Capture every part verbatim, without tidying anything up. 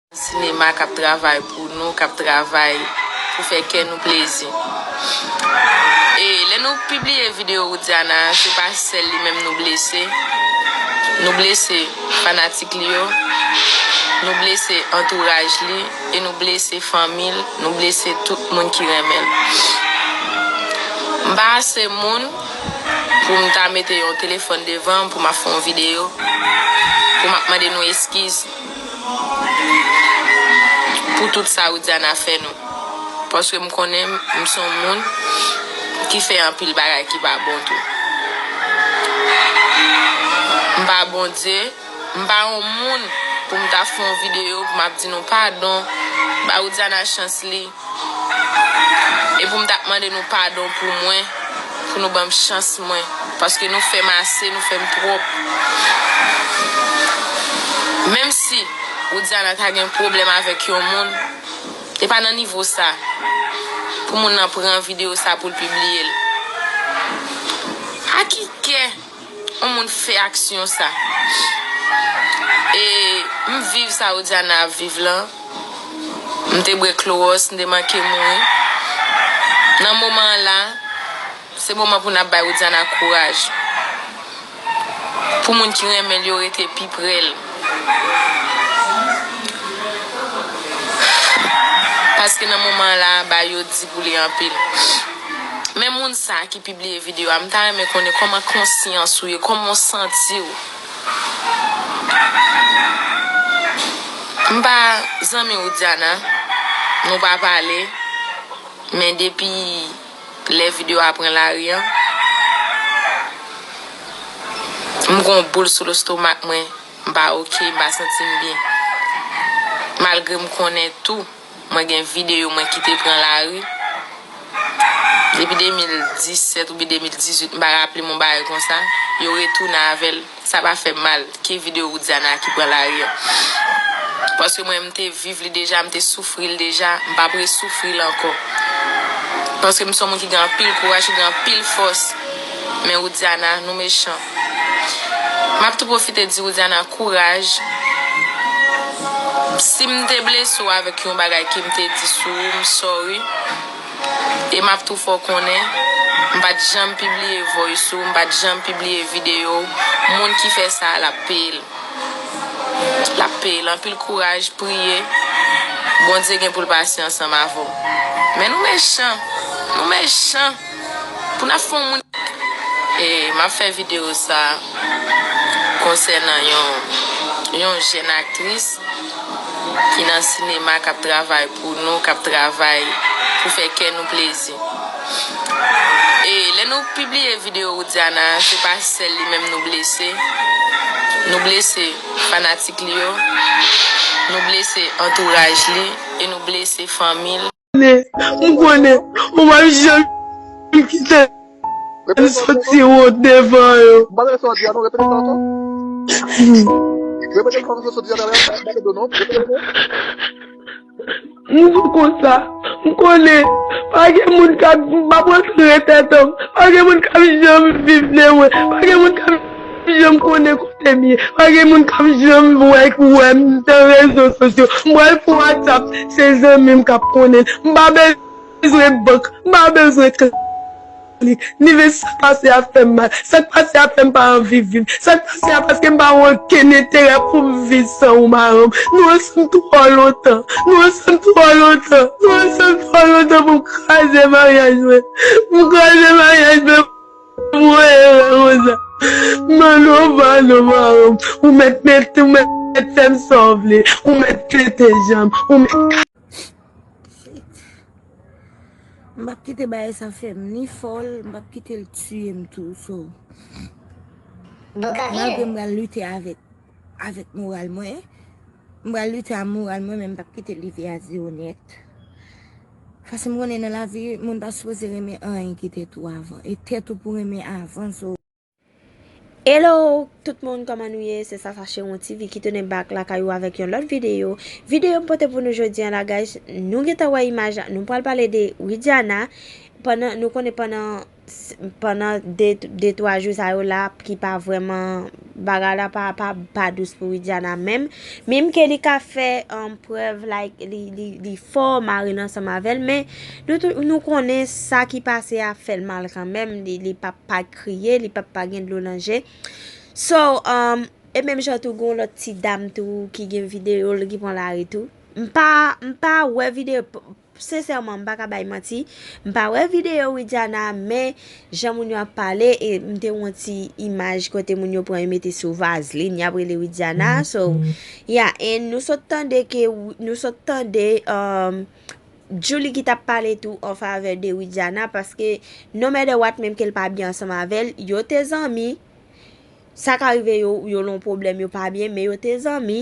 Sinema k ap travay pou nou, k ap travay pou fè kè nou plezi. E lè nou pibliye videyo Widiana, se pa sèl li menm nou blese. Nou blese fanatik li yo, nou blese antouraj li, e nou blese fanmi l, nou blese tout moun ki renmen l. M pa ase moun pou m ta mete yon telefòn devan m pou m ap fè yon videyo, pou m ap mande nou eskiz pou tout sa Widiana fè nou. Paske m konnen m se yon moun ki fè anpil bagay ki pa bon tou. M pa Bondye, m pa yon moun pou m ta fè yon videyo pou m ap di nou padon, ba Widiana chans li. E pou m t ap mande nou padon pou mwen, pou nou ban m chans mwen, paske nou fè m ase, nou fè m twòp. Menm si Widiana ta gen pwoblèm avèk yon moun, e pa nan nivo sa, pou moun nan pran videyo sa pou l pibliye l. A ki kè yon moun fè aksyon sa? E m viv sa Widiana ap viv lan. M te bwè klowòs, m te manke mouri. Nan moman an la, se moman pou n ap bay Widiana kouraj. Pou moun ki renmen l yo rete pi pre l. Paske nan moman an la, bagay yo di pou li anpil. Men moun sa ki pibliye videyo a, m ta renmen konnen kòman konsyans ou ye, kòman w santi w. M pa zanmi Widiana, nou pa pale, men depi lè videyo a pran lari an, m gon boul sou lestomak mwen, m pa oke, m pa santi m byen. Malgre m konnen tou, mwen gen videyo mwen ki te pran lari. Depi de mil disèt oubyen de mil dizuit, m pa raple m yon bagay konsa. Yo retounen avè l. Sa pa fè m mal ke videyo Widiana ki pran lari an. Paske mwen, m te viv li deja, m te soufri l deja, m p ap resoufri l ankò. Paske m se yon moun ki gen anpil kouraj, ki gen anpil fòs. Men Widiana, nou mechan. M ap tou pwofite di Widiana kouraj. Si m te blese w avèk yon bagay ke m te di sou ou, m sorry. E m ap tou fè w konnen, m pa t janm pibliye voice ou, m pa t janm pibliye videyo w. Moun ki fè sa a, l ap peye l. L ap peye l. Anpil kouraj, priye. Bondye gen pou l pase ansanm avè w. Men nou mechan. Nou mechan. Pou n ap fè yon moun. E m ap fè videyo sa a konsènan yon, yon jèn aktris ki nan sinema, k ap travay pou nou, k ap travay pou fè kè nou plezi. E lè nou pibliye videyo Widiana, se pa sèl li menm nou blese. Nou blese fanatik li yo, nou blese antouraj li, e nou blese fanmi l. M konnen, m konnen, ou p ap janm kite m soti wont devan yo. M pa tande sa w di a non, repete sa ankò. Repete sa w sot di a talè a, m pa tande w non, repete ankò. M di w konsa, m konnen, pa gen moun k ap, m p ap rantre tèt anm, pa gen moun k ap janm viv de mwen, pa gen moun k ap janm konnen kote m ye. Pa gen moun k ap janm wè, wè m nan rezo sosyo. M pral pran WhatsApp, se zanmi m k ap konnen. M pa bezwen bank, m pa bezwen klik. Nive, sa k pase a fè m mal. Sa k pase a fè m pa anvi viv. Sa k pase a paske m pa wè okenn enterè pou m viv san ou, madanm. Nou ansanm twò lontan. Nou ansanm twò lontan. Nou ansanm twò lontan pou m kraze maryaj mwen. M kraze maryaj mwen. Mwen ere konsa. Mano, mano, mano. Ou mèt mete, ou mèt fè m sa w vle. Ou mèt pete janm. Ou mèt. Shit. M p ap kite bagay sa fè m ni fòl, m p ap kite l tiye m tou, so. Malgre m pral lite avèk, avèk moral mwen, m pral lite ak moral mwen, men m p ap kite l rive a zewo nèt. Paske m konnen nan lavi, moun pa sipoze renmen anyen ki tèt ou avan. E tèt ou pou renmen avan, so. Hello tout moun, kòman nou ye? Se Sasa Chewon T V ki tounen back lakay ou avèk yon lòt videyo. Videyo m pote pou nou jodi a la, guys, nou gentan wè imaj la. Nou pral pale de Widiana. Pandan, nou konnen pandan pandan de, de twa jou sa yo la ki pa vrèman, bagay la pa, pa, pa dous pou Widiana menm. Menm ke li ka fè um, prèv, like, li, li, li fò, mari l ansanm avè l, men nou, tou- nou konnen sa ki pase a fè l mal kanmenm. Li, li p ap pa kriye, li p ap pa gen dlo nan je. So, um, e menm jan tou, gen yon lòt ti dam tou ki gen videyo l ki pran lari tou. M pa, m pa wè videyo, sensèman, m pa ka bay manti. M pa wè videyo Widiana, men jan moun yo ap pale, e m te wè yon ti imaj kote moun yo pran yo mete sou vazlin, y ap rele Widiana. So, yeah, and nou sot tande ke, nou sot tande, um, Julie ki t ap pale tou an favè de Widiana, paske no matter what, menm ke l pa byen ansanm avè l, yo te zanmi. Sa ka rive yo, yo nan pwoblèm, yo pa byen, men yo te zanmi,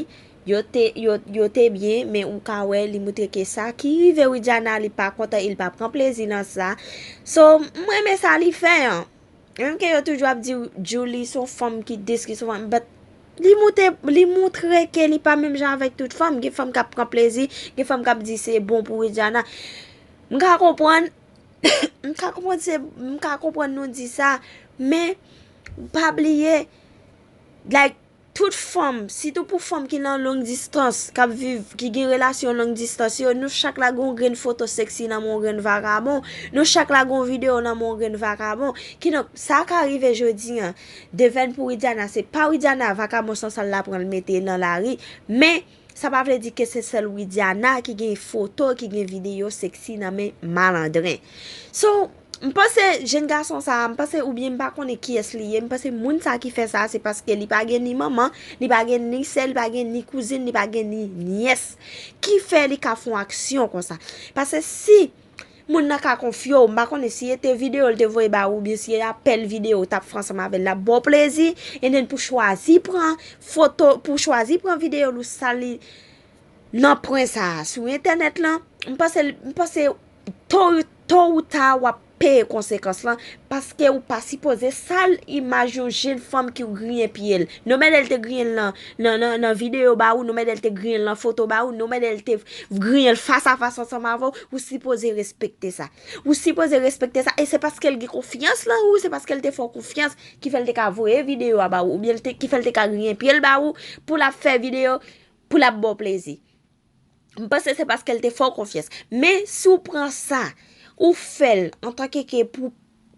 yo te, yo, yo te byen, men ou ka wè, li moutre ke sa ki rive Widiana, li pa kontan, e li pa pran plezi nan sa. So, m renmen sa li fè an. Menm ke yo toujou ap di Julie se yon fanm ki dis, ki se yon fanm, but li moutre, li moutre ke li pa menm jan avèk tout fanm. Gen fanm k ap pran plezi, gen fanm k ap di se bon pou Widiana. M ka konprann, m ka konprann se, m ka konprann nou di sa, men pa bliye, like, tout fanm, sitou pou fanm ki nan long distans, k ap viv, ki gen relasyon long distans yo, nou chak la gen yon grenn foto sexy nan men yon grenn vakabon, nou chak la gen yon videyo nan men yon grenn vakabon. Kidonk, sa ka rive jodi an, devèn pou Widiana, se pa Widiana, vakabon sansal la pran l mete nan lari, men sa pa vle di ke se sèl Widiana ki gen foto, ki gen videyo sexy nan men malandren. So, m panse jenn gason sa, m panse, oubyen m pa konnen kiyès li ye, m panse moun sa ki fè sa, se paske li pa gen ni manman, li pa gen ni sè, li pa gen ni kouzin, li pa gen ni nyès. Ki fè li ka fè yon aksyon konsa? Paske si moun nan ka konfye w, m pa konnen si e te videyo l te voye ba ou, oubyen si e apèl videyo w t ap fè ansanm avè l, l ap ba w plezi, and then pou chwazi pran foto, pou chwazi pran videyo l ou sal li nan pwen sa a sou entènèt lan, m panse, m panse to, to ou ta w ap peye konsekans lan, paske ou pa sipoze sal imaj yon jenn fanm ki griyen pye l. Non, men lè l te griyen l nan, nan, nan, nan videyo ba ou, non, men lè l te griyen l nan foto ba ou, non, men lè l te griyen l fas a fas ansanm avè w, ou sipoze respekte sa. Ou sipoze respekte sa, e se paske l gen konfyans lan ou, se paske l te fè w konfyans ki fè l te ka voye videyo a ba ou, oubyen l te, ki fè l te ka griyen pye l ba ou, pou l ap fè videyo, pou l ap ba w plezi. M panse se paske l te fè w konfyans. Men si w pran sa, ou fè l antanke ke pou,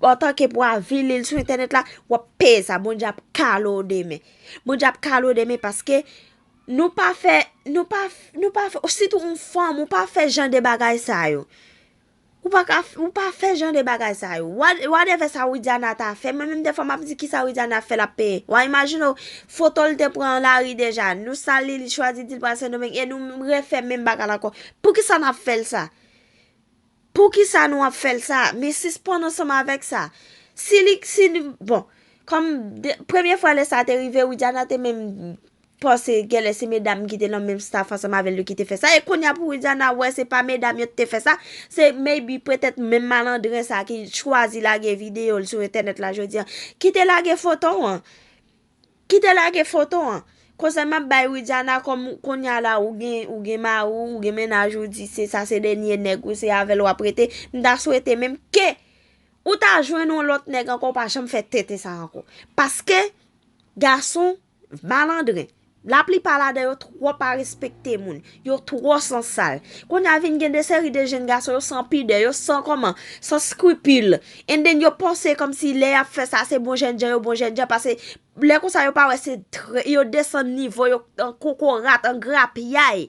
antanke pou avili l sou entènèt la, w ap peye sa. Bondye ap kale w demen. Bondye ap kale w demen paske nou pa fè, nou pa, nou pa fè, sitou yon fanm, ou pa fè jan de bagay sa yo. Ou pa ka, ou pa fè jan de bagay sa yo. What, whatever sa Widiana ta fè, mwen menm defwa m ap di kisa Widiana fè l ap peye. W a imajine w, foto l te pran lari deja. Nou sal li, li chwazi di l pral Sendomeng, e nou refè menm bagay la ankò. Poukisa n ap fè l sa? Poukisa nou ap fè l sa? Men sispann ansanm avèk sa. Si li, si li, bon, kòm de, premye fwa lè sa te rive, Widiana te menm panse genlè se medam ki te nan menm staff ansanm avè l yo ki te fè sa. E kounye a pou Widiana wè se pa medam yo te fè sa, se maybe petèt menm malandren sa ki chwazi lage videyo l sou entènèt la jodi a, ki te lage foto w an. Ki te lage foto w an. Konsèy m ap bay Widiana, kòm kounye a la ou gen, ou gen mari w, ou gen mennaj ou, di se sa se dènye nèg ou, se avè l w ap rete, m ta swete menm ke ou ta jwenn yon lòt nèg ankò, ou pa janm fè tenten sa ankò. Paske gason malandren. Laplipa ladan yo twò pa respekte moun. Yo twò sansal. Kounye a vin gen de seri de jenn gason, yo san pidè, yo san kòman, san skripil. And then yo panse kòmsi lè y ap fè sa, se bon jènjan, yo bon jènjan, paske lè konsa yo pa wè se trè, yo desann nivo, yo an kokorat, an grapyay.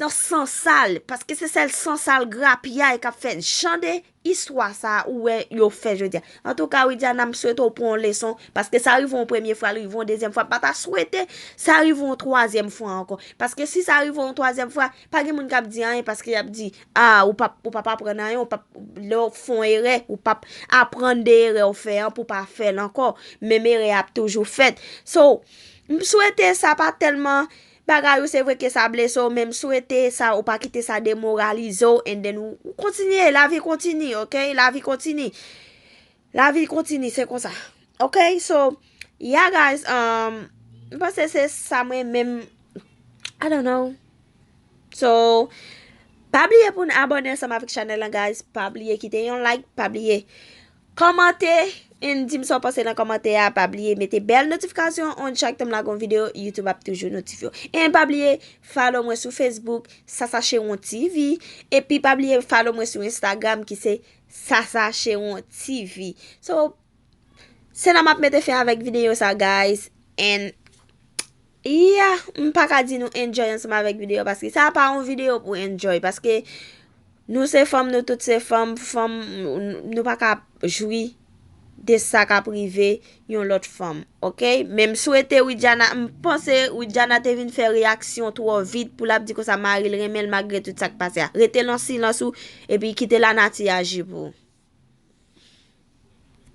Nan sansal, paske se sèl sansal grapyay k ap fè jan de istwa sa ou wè yo fè jodi a. Antouka, Widiana, m swete w pran yon leson, paske sa rive yon premye fwa, l rive yon dezyèm fwa, m pa ta swete sa rive yon twazyèm fwa ankò. Paske si sa rive yon twazyèm fwa, pa gen moun k ap di anyen, paske y ap di, a, ou p ap, ou p ap aprann anyen, ou p ap, lè w fè yon erè, ou p ap aprann de erè w fè an pou w pa fè l ankò. Menm erè a ap toujou fèt. So, m swete sa pa tèlman bagay ou, se vre ke sa blese w, men m swete sa, ou pa kite sa demoralize w, and then ou, ou kontinye, lavi kontini, ok? Lavi kontini. Lavi kontini, se konsa. Ok, so, yeah, guys, um, m panse se sa mwen menm, I don't know. So, pa bliye pou n abòne ansanm avèk chanèl lan, guys. Pa bliye kite yon like, pa bliye Kòmante, and di m sa w panse nan kòmantè a. Pa bliye mete bèl notifikasyon on, chak tan m lage yon videyo, YouTube ap toujou notifye w. And pa bliye follow mwen sou Facebook, Sasa Chewon T V. Epi pa bliye follow mwen sou Instagram ki se Sasa Chewon T V. So, se la m ap mete fen avèk videyo sa, guys. And yeah, m pa ka di nou enjoy ansanm avèk videyo, paske sa pa yon videyo pou enjoy, paske nou se fanm, nou tout se fanm, fanm, nou pa ka jwi de sa k ap rive yon lòt fanm, oke? Men m swete Widiana, m panse Widiana te vin fè reyaksyon twò vit pou l ap di konsa mari l renmen l malgre tout sa k pase a. Rete nan silans ou, epi kite lanati aji pou ou.